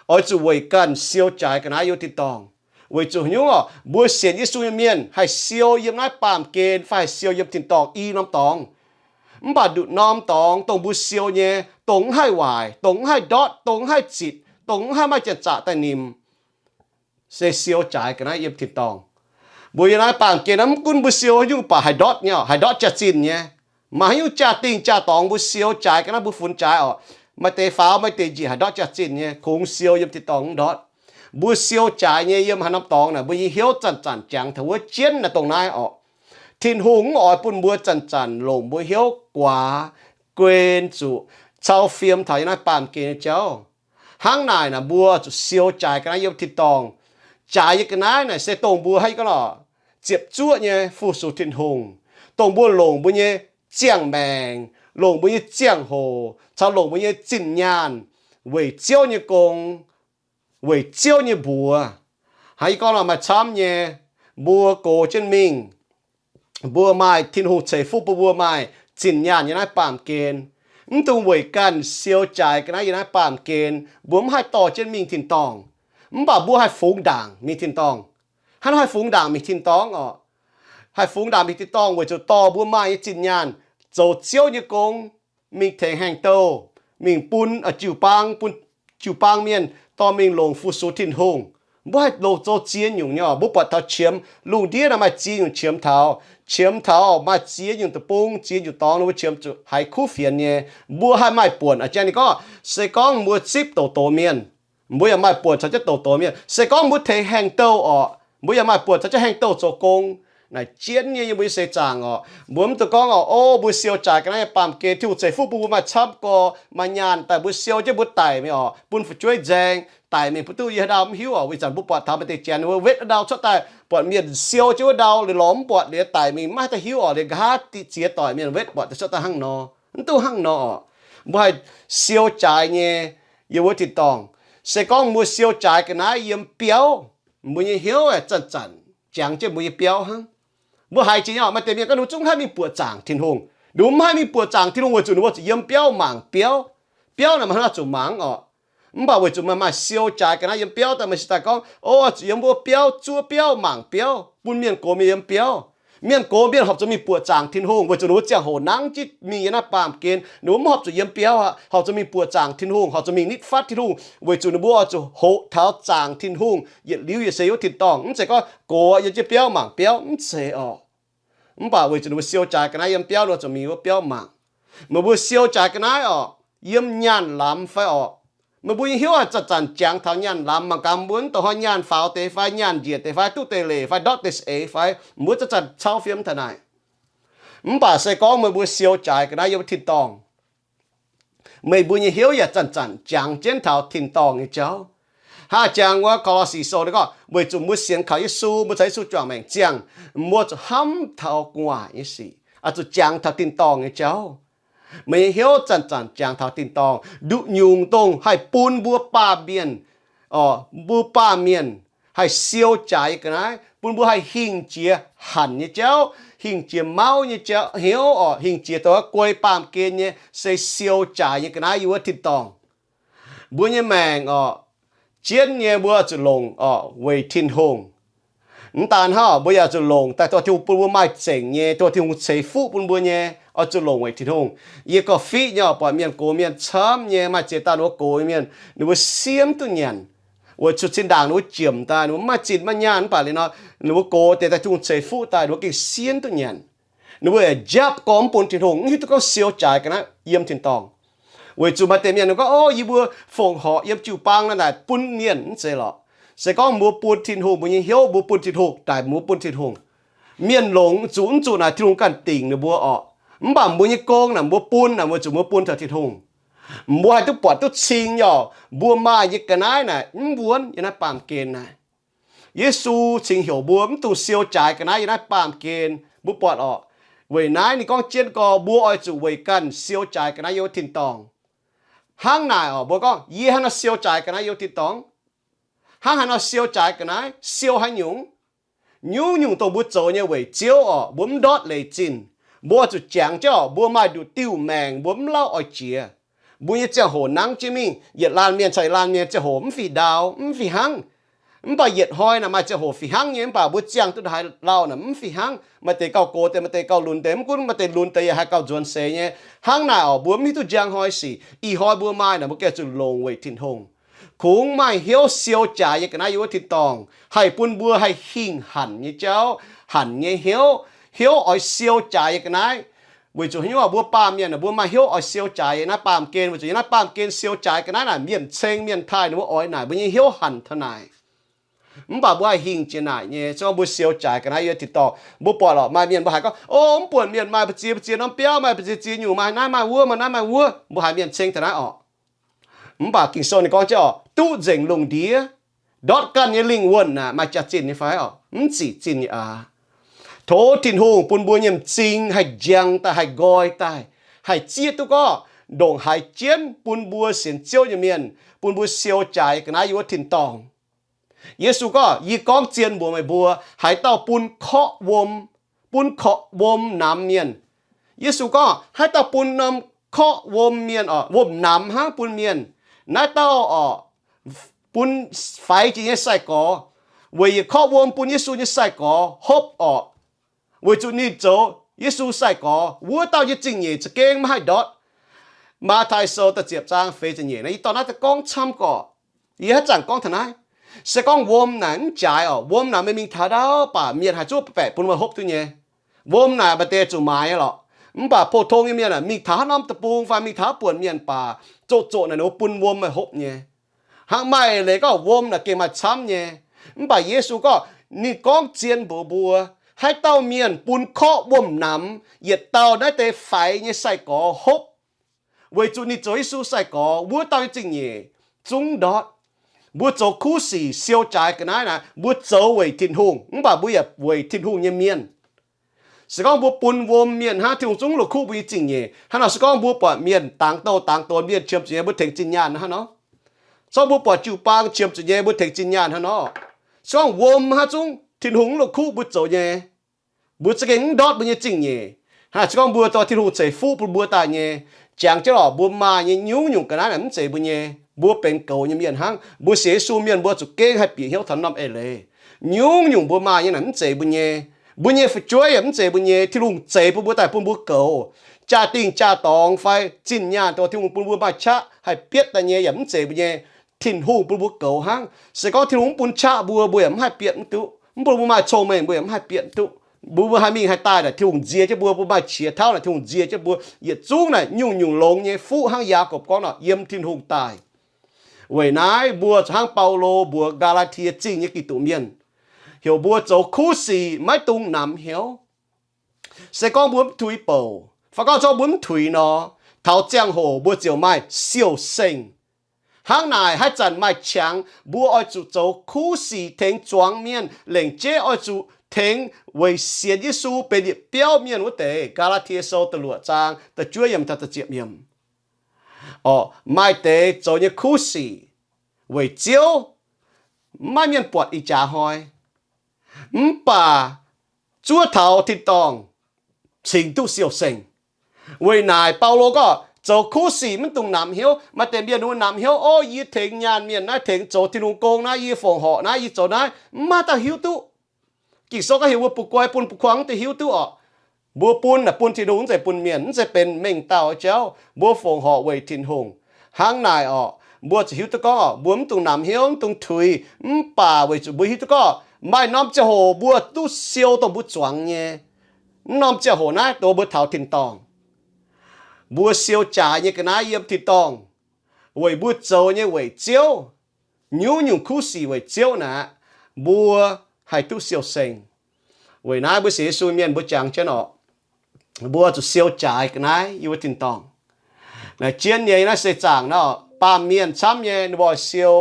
Oix zuqc weic ganh siou jaaix ga'naaiv yiem tin-dorngh. Weic zuqc haaix nyungc orqc, mbuo sienx Yesu nyei mienh haih siou yiem naaiv baamh gen fai haih siou yiem tin-dorngh i norm dorngx. Mv baac nduqc norm dorngx dongh mbuo siou nyei, dongh mv haih waaic, dongh mv haih ndortv, dongh mv haih zitc, dongh mv haih maaih janx-zaqc daaih nimc, se siou jaaix ga'naaiv yiem tin-dorngh. Mbuo yiem naaiv baamh gen naaiv mv gunv mbuo siou haaix nyungc baac haih ndortv nyei orqc, haih ndortv jaax-zinh nyei. Maaih haaix nyungc jaa-dingh jaa-dorngx mbuo siou jaaix ga'naaiv mbuo funx jaaix orqc, Maaih deix faaux, maaih deix njiec haaix ndortv jaax-zinh nyei, kungx siou yiem tin-dorngh mv ndortv. Mbuo siou jaaix nyei yiem haaix norm dorngx naaic, mbuo nyei hnyouv zanc-zanc jangx taux wuov jienv naaic dongh naaiv orqc. Tin-Hungh mv oix bun mbuo zanc-zanc longc mbuo hnyouv guaax guen zuqc cau fiem taux yiem naaiv baamh gen nyei jauv. Hnangv naaic naaic, mbuo zuqc siou jaaix ga'naaiv yiem tin-dorngh. Jaaix nyei ga'naaiv naaic se dongh mbuo hnangv gorngv lorqc, ziepc zuoqv nyei fu-sux Tin-Hungh, dongh mbuo longc mbuo nyei ziangh maengc, longc mbuo nyei ziangh hoc, caux longc mbuo nyei zinh nyaanh weic Ziouv nyei gong, weic Ziouv nyei mbuox. Hnangv yie gorngv nor maaih camv nyei, mbuo gox jienv mingh, mbuo maaih Tin-Hungh ceix fuqv bun mbuo maaih zinh nyaanh yiem naaiv baamh gen. Mv dungx weic ganh siou jaaix ga'naaiv yiem naaiv baamh gen, mbuo mv haih dorh jienv mingh tin-dorngh. Mv baac mbuo haih fungx ndaangc mingh tin-dorngh. Hnangv nor haih fungx ndaangc mingh tin-dorngh orqc. Haih fungx ndaangc mingh tin-dorngh weic zuqc dorh mbuo maaih nyei zinh nyaanh zoux Ziouv nyei gong, mingh tengx haengh douh, mingh bun jiu-baang, bun jiu-baang mienh dorh mingh longc fu-sux Tin-Hungh. Mbuo haih longc zoux ziex nyungc nyei orqc. Mbuo buatc taux qiemx lungh ndiev naaiv maaih ziex nyungc qiemx taux. Qiemx taux maaih ziex nyungc deic-bung, ziex nyungc dorngx, mbuo qiemx zuqc haiz kuv fienx nyei. Mbuo haih maaih buonc a'jang ninh gorngv, se gorngv mbuo zipv douz-douz mienh, mbuo yaac maaih buonc caux jienv douz-douz mienh. Se gorngv mbuo tengx haengh douh orqc, mbuo yaac maaih buonc caux jienv haengh douh zoux gong. Naaic jienv nyei yiem mbuo nyei seix zaangc orqc. Mbuo mv dungx gorngv orqc, o, mbuo siou jaaix ga'naaiv yiem baamh gen, Tin-Hungh ceix fuqv bun mbuo maaih camv gorx, maaih nyaanh daaih, mbuo siou jienv mbuo daic mingh orqc, bun fu'jueiv nzaeng, daic mingh bun duqv yie haaix ndau mv hiuv orqc. Weic zanc mbuo buatc taux maaih deix janx wuov wetv ndau cuotv daaih, buatc mienh siou jienv wuov ndau liuz lorz mv buatc liuz daic mingh maiv haih hiuv orqc, liuz nqa'haav diqv ziex doic mienh wetv buatc daaih cuotv daaih hnangv nor. Mv duqv hnangv nor orqc. Mbuo haih siou jaaix nyei yiem wuov tin-dorngh. Se gorngv mbuo siou jaaix ga'naaiv yiem biauv, mbuo nyei hnyouv zanc-zanc jangx jienv mbuo nyei biauv hnangv. Mbuo haiz jiex nyei orqc, maaih deix mienh gorngv ninh mbuo zungv haih mingh buoqc zaangc Tin-Hungh. Ninh mbuo mv haih mingh buoqc zaangc Tin-Hungh weic zuqc ninh mbuo zuqc yiem biauv mangc biauv. Biauv naaic maaih hnangv naaiv zuqc mangc orqc. Mv baac weic zuqc maaih maaih siou jaaix ga'naaiv yiem biauv daaih, maaih sin daaih gorngv, o, zuqc yiem wuov biauv, zuov biauv, mangc biauv, bun mienh gox mienh yiem biauv. Mienh gox mienh horpc zuqc mingh buoqc zaangc Tin-Hungh weic zuqc ninh mbuo ziangh hoc nangv jienv mingh yiem naaiv baamh gen. Ninh mbuo mv horpc zuqc yiem biauv aqv, horpc zuqc mingh buoqc zaangc Tin-Hungh, horpc zuqc mingh nitv fatv Tin-Hungh, weic zuqc ninh mbuo oix zuqc hoqc taux zaangc Tin-Hungh yietc liuz yaac se yiem wuov tin-dorngh. Mv zeiz gorngv gox yiem jienv biauv mangc biauv, mv zeiz orqc. Mv baac weic zuqc ninh mbuo siou jaaix ga'naaiv yiem biauv, ninh mbuo zuqc mingh wuov biauv mangc. Meih mbuo siou jaaix ga'naaiv orqc, yiem nyaanh lamz fai orqc. Meih mbuo nyei hnyouv haih zanc-zanc jangx taux nyaanh lamz mangc gaax, mbuo mv dongh hnoi nyaanh faaux deix fai nyaanh njiec deix fai duqv deix leic fai ndortv deix eix fai, mbuo zanc-zanc cau fiem taux naaic. Mv baac se gorngv meih mbuo siou jaaix ga'naaiv yiem wuov tin-dorngh, meih mbuo nyei hnyouv yaac zanc-zanc jangx jienv taux tin-dorngh nyei jauv. Hnangv jangx wuov Ko^lo^si Sou ninh gorngv, weic zuqc mbuo sienx kaux Yesu, mbuo caux Yesu juangc maengc ziangh, mbuo zuqc hnamv taux gu'nguaaic nyei sic, oix zuqc jangx taux tin-dorngh nyei jauv. Meih nyei hnyouv zanc-zanc jangx taux tin-dorngh. Nduqc nyungc dongh haih bun mbuo baamh mienh, mbuo baamh mienh haih siou jaaix nyei ga'naaiv, bun mbuo haih hingh jiex hanc nyei jauv, hingh jiex mauv nyei jauv hnyouv orqc, hingh jiex dongh guei baamh gen nyei, se siou jaaix nyei ga'naaiv yiem wuov tin-dorngh. Mbuo nyei maengc orqc, jienv nyei mbuo zuqc longc orqc weic Tin-Hungh. Mv daan hnangv, mbuo yaac zuqc longc daaih dongh Tin-Hungh bun mbuo maaih zengc nyei, dongh Tin-Hungh ceix fuqv bun mbuo nyei, oix zuqc longc weic Tin-Hungh. Yie gauh fiqv nyei orqc, buatc mienh gox mienh camv nyei, maaih ziex dauh ninh mbuo gox mienh, ninh mbuo siemv duqv nyanc. Weic zuqc zinh ndaangc ninh mbuo jiemc daaih, ninh mbuo mv maaih zinh maiv nyaanh, mv baac liuz nor ninh mbuo gox deix daaih Tin-Hungh ceix fuqv daaih, ninh mbuo gengh siemv duqv nyanc. Ninh mbuo yaac njapv gorngv mv bun Tin-Hungh, mv hiuv duqv gorngv siou jaaix ga'naaiv yiem tin-dorngh. Weic zuqc maaih deix mienh ninh gorngv, o, yie mbuo fongc horc yiem jiu-baang naaiv naaic bun mienh, mv zeiz lorqc. Se gorngv mbuo bun Tin-Hungh, mbuo nyei hnyouv mbuo bun Tin-Hungh daaih, mbuo bun Tin-Hungh. Mienh longc zuqc mv zuqc naaic, Tin-Hungh ganh dingc ninh mbuo orqc. Mv baac mbuo nyei gong naaic mbuo bun naaic, mbuo zuqc mbuo bun taux Tin-Hungh. Mbuo haih duqv buatc duqv cing nyei orqc, mbuo maaih nyei ga'naaiv naaic mv wuonv yiem naaiv baamh gen naaic. Yesu cingx heuc mbuo mv dungx siou jaaix ga'naaiv yiem naaiv baamh gen. Mbuo buatc orqc, weic naaiv ninh gorngv jienv gorx, mbuo oix zuqc weic ganh siou jaaix ga'naaiv yiem wuov tin-dorngh. Hnangv naaic orqc, mbuo gorngv, yie hnangv nor siou jaaix ga'naaiv yiem wuov tin-dorngh. Hnangv haaix nor siou jaaix ga'naaiv? Siou haaix nyungc? Nyungc-nyungc dongh mbuo zoux nyei weic Ziouv orqc, mbuo mv ndortv leiz zinh. Mbuo oix zuqc jangx jienv orqc, mbuo maaih nduqc diuh maengc, mbuo mv lauh oix jiex. Mbuo nyei ziangh hoc nangv jienv mingh, yietc laanh mienh caux yietc laanh mienh ziangh hoc mv fih ndau, mv fih hnangv. Mv baac yietc hnoi naaic maaih ziangh hoc fih hnangv nyei, mv baac mbuo ziangh duqv haaix lauh naaic mv fih hnangv. Maaih deix gauh gox deix, maaih deix gauh lunx deix, mv gunv maaih deix lunx deix yaac haih gauh nzuonx seix nyei. Hnangv naaic orqc, mbuo mv hiuv duqv njang hnoi sic. Ih hnoi mbuo maaih naaic, mbuo gengh zuqc longc weic Tin-Hungh. Kungx maaih hnyouv siou jaaix nyei ga'naaiv yiem wuov tin-dorngh, haih bun mbuo haih hingh hanc nyei jauv, hanc nyei hnyouv, hnyouv oix siou jaaix nyei ga'naaiv. Weic zuqc haaix nyungc mbuo baamh mienh mbuo maaih hnyouv oix siou jaaix yiem naaiv baamh gen, weic zuqc yiem naaiv baamh gen siou jaaix ga'naaiv naaic, mienh ceng mienh taaih ninh mbuo oix naaic, mbuo nyei hnyouv hanc taux naaic. Mv baac mbuo haih hingh jiex naaic nyei. Se gorngv mbuo siou jaaix ga'naaiv yiem tin-dorngh, mbuo buatc lorqc, maaih mienh mbuo haiz gorngv, O, mv buonc mienh maaih mbu'ziex mbu'ziex norm biauv, maaih mbu'ziex ziex nyungc, maaih naaiv maaih wuov, maaih naaiv maaih wuov, mbuo haiz mienh ceng taux naaiv orqc. Mv baac Ging-Sou ninh gorngv jienv orqc, duqv nzengc lungh ndiev, ndortv ganh nyei lingh wuonh naaic maaih jaax-zinh nyei fai orqc? Mv zic zinh nyei aqv. Tov Tin-Hungh bun mbuo nyei m'zing haih njang daaih, haih nqoi daaih, haih zieqv duqv gorngv ndongc haaix jienv bun mbuo sienx Ziouv nyei mienh, bun mbuo siou jaaix ga'naaiv yiem wuov tin-dorngh. Yesu gorngv, Yie gorngv zien mbuox meih mbuo, haaix dauh bun korqv wuom, bun korqv wuom namx mienh. Yesu gorngv, Haaix dauh bun norm korqv wuom mienh orqc, wuom namx hnangv bun mienh, naaiv dauh orqc, bun faix jiex nyei sai-gorx, weic yietc korqv wuom bun Yesu nyei sai-gorx hopv orqc. Weic zuqc ninh zoux Yesu sai-gorx, wuov dauh nyei zingh nyeic za'gengh maiv haih ndortv. Matv^tai Sou da'ziepc zaang feix ziepc nyeic naaiv, yie dorh naaiv daaih gorngv camv gorqc. Yie haaix zanc gorngv taux naaiv. Se gorngv wuom naaic mv jaaix orqc, wuom naaic meih mingh taux ndau baac mienh haih zuqv baeqc bun meih hopv duqv nyei. Wuom naaic maaih deix zuqc maaiz nyei lorqc. Mv baac pou-tong nyei mienh aah, mingh taux haaix norm deic-bung fai mingh taux haaix buonc mienh baac zoqc zoqc naaic ninh mbuo bun wuom meih hopv nyei. Hnangv maaih leiz gorngv wuom naaic gengh maaih camv nyei. Mv baac Yesu gorngv, ninh gorngv zien mbuox mbuo, haaix dauh mienh bun korqv wuom namx, yietc dauh naaiv deix faix nyei sai-gorx hopv. Weic zuqc ninh zoux Yesu sai-gorx, wuov dauh nyei zingh nyeic zungv ndortv. Mbuo zoux kuv sic siou jaaix ga'naaiv naaic, mbuo zoux weic Tin-Hungh, mv baac mbuo yaac weic Tin-Hungh nyei mienh. Se gorngv mbuo bun wuom mienh hnangv, Tin-Hungh zungv la'kuqv mbuo nyei zingh nyeic. Hnangv nor se gorngv mbuo buatc mienh dangx douh dangx doz, mienh qiemx zuqc nyei, mbuo tengx zinh nyaanh hnangv nor. Se gorngv mbuo buatc jiu-baang qiemx zuqc nyei, mbuo tengx zinh nyaanh hnangv nor. Se gorngv wuom hnangv zungv Tin-Hungh mv la'kuqv mbuo zoux nyei, mbuo za'gengh mv ndortv mbuo nyei zingh nyeic. Hnangv se gorngv mbuo dorh Tin-Hungh ceix fuqv bun mbuo daaih nyei, jangx jienv lorqc, mbuo maaih nyei nyungc-nyungc ga'naaiv naaic mv zeiz mbuo nyei. Mbuo benx goux nyei mienh hnangv. Mbuo sienx Yesu mienh mbuo zuqc gengh haih bieqc hnyouv taux norm eix leiz. Nyungc-nyungc mbuo maaih nyei naaic mv zeiz mbuo nyei. Mbuo nyei fu'jueiv yaac mv zeiz mbuo nyei. Tin-Hungh zeix bun mbuo daaih bun mbuo goux. Jaa-dingh jaa-dorngx fai zinh nyaanh dorh Tin-Hungh bun mbuo maaih qaqv haih bietv daaih nyei yaac mv zeiz mbuo nyei. Tin-Hungh bun mbuo goux hnangv. Se gorngv Tin-Hungh mv bun qaqv mbuo, mbuo yaac mv haih bietv mv duqv. Mv bun mbuo maaih cong-mengh, mbuo yaac mv haih bietv mv duqv. Mbuo, mbuo haih mingh haih daaih naaic, Tin-Hungh nzie jienv mbuo. Mbuo maaih qiex tauv naaic, Tin-Hungh nzie jienv mbuo. Yietc zungv naaic nyungc-nyungc longx nyei fuqv hnangv Yaagorpc gorngv nor, yiem Tin-Hungh daaih. Weic naaiv mbuo zuqc hnangv Baulo mbuox Gaa^laa^tie Zingh nyei Giduc mienh, heuc mbuo zoux kuv sic maiv dungx namx hnyouv. Se gorngv mbuo mv tuix bouc, fai gorngv zorqv mbuo mv tuix nor, taux ziangh hoc mbuo ziouc maaih siou-seng. Hnangv naaic, haaix zanc maaih qangx, mbuo oix zuqc zoux kuv sic tengx zuangx mienh, lengc jeiv oix zuqc tengx weic sienx Yesu benx yietc biauv mienh wuov deix. Gaa^laa^tie Sou da'luoqc zaang da'juov yiemc taux da'ziepc yiemc. Orqc, maaih deix zoux nyei kuv sic weic Ziouv, maiv mienh buatc ih jaax hnoi. Mv baac zuov taux tin-dorngh cingx duqv siou-seng. Weic naaic Baulo gorngv zoux kuv sic maiv dungx namx hnyouv. Maaih deix mienh wuov namx hnyouv, Ov, yie tengx nyaanh mienh naaiv, tengx zoux Tin-Hungh gong naaiv, yie fongc horc naaiv, yie zoux naaiv, maiv dauh hiuv duqv. Ging-Sou gorngv heuc mbuo butv guai bun butv kuang mv deix hiuv duqv orqc. Mbuo bun naaic bun Tin-Hungh, mv zeiz bun mienh, mv zeiz benx mengh dauh jauv. Mbuo fongc horc weic Tin-Hungh. Hnangv naaic orqc, mbuo zuqc hiuv duqv gorngv mbuo mv dungx namx hnyouv, mv dungx tuix. Mv baac weic zuqc mbuo hiuv duqv gorngv maaih norm ziangh hoc mbuo duqv siou dongh mbuo zuangx nyei. Mv norm ziangh hoc naaiv dongh mbuo taux tin-dorngh. Mbuo siou jaaix nyei ga'naaiv yiem tin-dorngh, weic mbuo zoux nyei weic Ziouv, nyungc-nyungc kuv sic weic Ziouv naaic, mbuo haih duqv siou-seng. Weic naaiv mbuo sienx Yesu mienh mbuo jangx jienv orqc, mbuo zuqc siou jaaix ga'naaiv yiem wuov tin-dorngh. Naaic jienv nyei naaiv seix zaangc naaiv, baamh mienh camv nyei ninh mbuo oix siou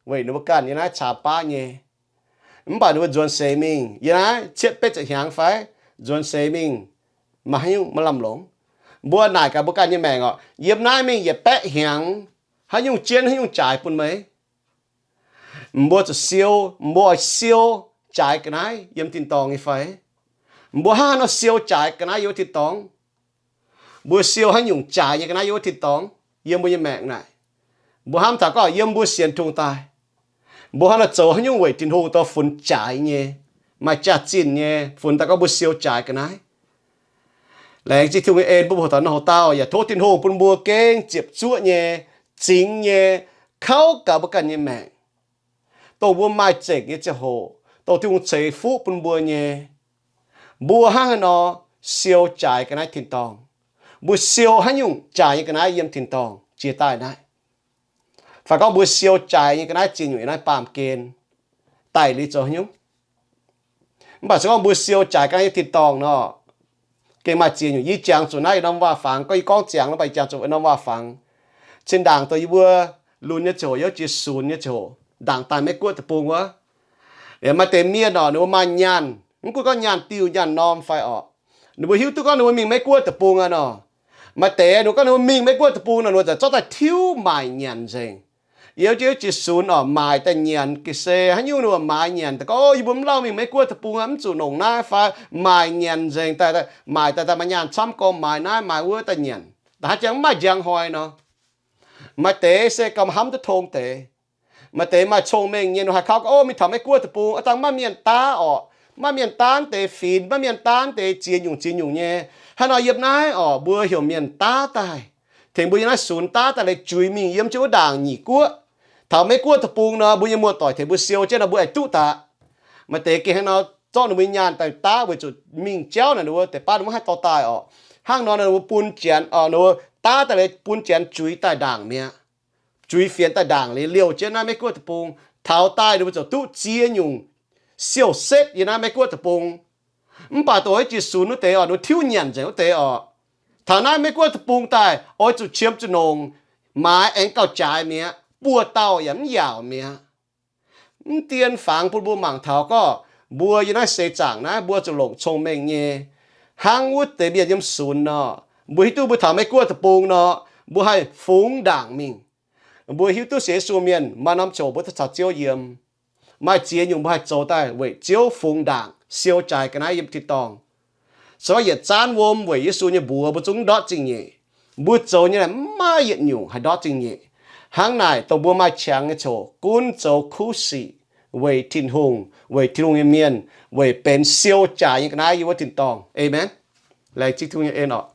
weic ninh mbuo ganh nyei naaiv caa baav nyei. Mv baac ninh mbuo nzuonx seix mingh, yiem naaiv cietv betv ziepc hnyangx fai nzuonx seix mingh, maaih haaix nyungc maiv lamh longc. Mbuo naaic gaax mbuo ganh nyei maengc orqc, yiem naaiv mingh yietc baeqv hnyangx, haaix nyungc jienv haaix nyungc jaaix bun meih? Mbuo zuqc siou, mbuo oix siou jaaix ga'naaiv yiem tin-dorngh nyei fai? Mbuo hnangv haaix nor siou jaaix ga'naaiv yiem wuov tin-dorngh? Mbuo siou haaix nyungc jaaix nyei ga'naaiv yiem wuov tin-dorngh? Yiem mbuo nyei maengc naaic, mbuo hnamv taux gorngv yiem mbuo sienx Tin-Hungh daaih, mbuo hnangv naaiv zoux haaix nyungc weic Tin-Hungh dorh funx jaaix nyei, maaih jaax-zinh nyei, funx daaih gorngv mbuo siou jaaix ga'naaiv. Laengz zingh Tin-Hungh nyei en bun mbuo hoc dauh nor hoc dauh, yaac tov Tin-Hungh bun mbuo gengh ziepc zuoqv nyei, zingx nyei, kauv gaax mbuo ganh nyei maengc, dongh mbuo maaih zengc nyei ziangh hoc, dongh Tin-Hungh ceix fuqv bun mbuo nyei. Mbuo hnangv haaix nor siou jaaix ga'naaiv tin-dorngh? mbuo siou haaix nyungc jaaix nyei ga'naaiv yiem tin-dorngh jiex daaih naaiv. Fai gorngv mbuo siou jaaix nyei ga'naaiv ziex nyungc yiem naaiv baamh gen daaih liuz zoux haaix nyungc? Mv baac se gorngv mbuo siou jaaix ga'naaiv yiem tin-dorngh nor, gengh maaih ziex nyungc. Yie jangx zuqc naaiv yietc norm waac-fangx, gorngv yie gorngv ziangx nor, mv baac yie jangx zuqc norm waac-fangx. Cin-ndaangc dongh yie mbuo lunx nyei ziangh hoc, yiem jiez sunx nyei ziangh hoc, ndaangc daaih Meiv-Guoqv deic-bung wuov, maaih deix mienh orqc, ninh mbuo maaih nyaanh, mv gunv gorngv nyaanh diuh nyaanh norm fai orqc, ninh mbuo hiuv duqv gorngv ninh mbuo mingh Meiv-Guoqv deic-bung aqv nor, maaih deix ninh mbuo gorngv ninh mbuo mingh Meiv-Guoqv deic-bung nor, ninh mbuo za'gengh zorqv daaih tiuv maaic nyanc nzengc. Yiem jiez, jiez sunx orqc, maaic daaih nyanc ga'sie haaix nyungc ninh mbuo maaiz nyanc daaih gorngv, O, yie mbuo mv lauh mingh Meiv-Guoqv deic-bung aqv, mv zuqc longc naaiv fai, maaic nyanc nzengc daaih, maaic daaih, daaih maaih nyaanh camv gorngv maaiz naaiv maaiz wuov daaih nyanc. Da'haav jangx mv maaih njang hnoi nor. Maaih deix se gamh hnamv duqv tong deix. Maaih deix maaih cong-mengh nyei, ninh haih kauv gorngv, O, mingh taux Meiv-Guoqv deic-bung aqv, dangh maiv mienh daav orqc, maiv mienh daav deix finx, maiv mienh daav deix ziex nyungc ziex nyungc nyei. Hnangv nor yiem naaiv orqc, mbuo heuc mienh daav daaih, tengx mbuo yiem naaiv sunx daav daaih, leih juix mingh yiem jienv wuov ndaangc nyic guoqv. Taux Meiv-Guoqv deic-bung nor, mbuo nyei muoz-doic tengx mbuo siou jienv nor, mbuo aengx duqv daaih. Maaih deix gengh hnangv nor zorqv ninh mbuo nyaanh daaih daav weic zuqc mingh jauv naaic ninh mbuo deix baav ninh mbuo maiv haih dorh daaih orqc. Hnangv nor ninh mbuo bun janx, ninh mbuo daav daaih liuz bun janx juix daaih ndaangc mi'aqv. Juix fienx daaih ndaangc liuz liouh jienv naaiv Meiv-Guoqv deic-bung. Taux daaih ninh mbuo ziouc duqv ziex nyungc siou-setv yiem naaiv Meiv-Guoqv deic-bung. Mv baac dongh jiez sunx wuov deix orqc, ninh mbuo tiuv nyanc nzengc wuov deix orqc, taux naaiv Meiv-Guoqv deic-bung daaih oix zuqc qiemx zuqc nongc, maaiz aengx gauh jaaix mi'aqv, buoz-dauh yaac mv yaauc mi'aqv. Mv dien fangx bun mbuo mangc taux gorngv mbuo yiem naaiv seix zaangc naaiv mbuo zuqc longc cong-mengh nyei, hnangv wuov deix mienh yiem sunx nor. Mbuo hiuv duqv mbuo taux Meiv-Guoqv deic-bung nor, mbuo haih fungx ndaangc mingh. Mbuo hiuv duqv sienx Yesu mienh maaih norm ziangh hoc mbuo duqv caux Ziouv yiem. Maaih ziex nyungc mbuo haih zoux daaih weic Ziouv fungx ndaangc, siou jaaix ga'naaiv yiem tin-dorngh. Se gorngv yietc zaanv wuom weic Yesu nyei mbuox mbuo zungv ndortv zingh nyeic. Mbuo zoux nyei naaic mv maaih yietc nyungc haih ndortv zingh nyeic. Hnangv naaic, dongh mbuo maaih qangx nyei ziangh hoc gunv zoux kuv sic weic Tin-Hungh, weic Tin-Hungh nyei mienh, weic benx siou jaaix nyei ga'naaiv yiem wuov tin-dorngh. Aamen. Laengz zingh Tin-Hungh nyei en orqc.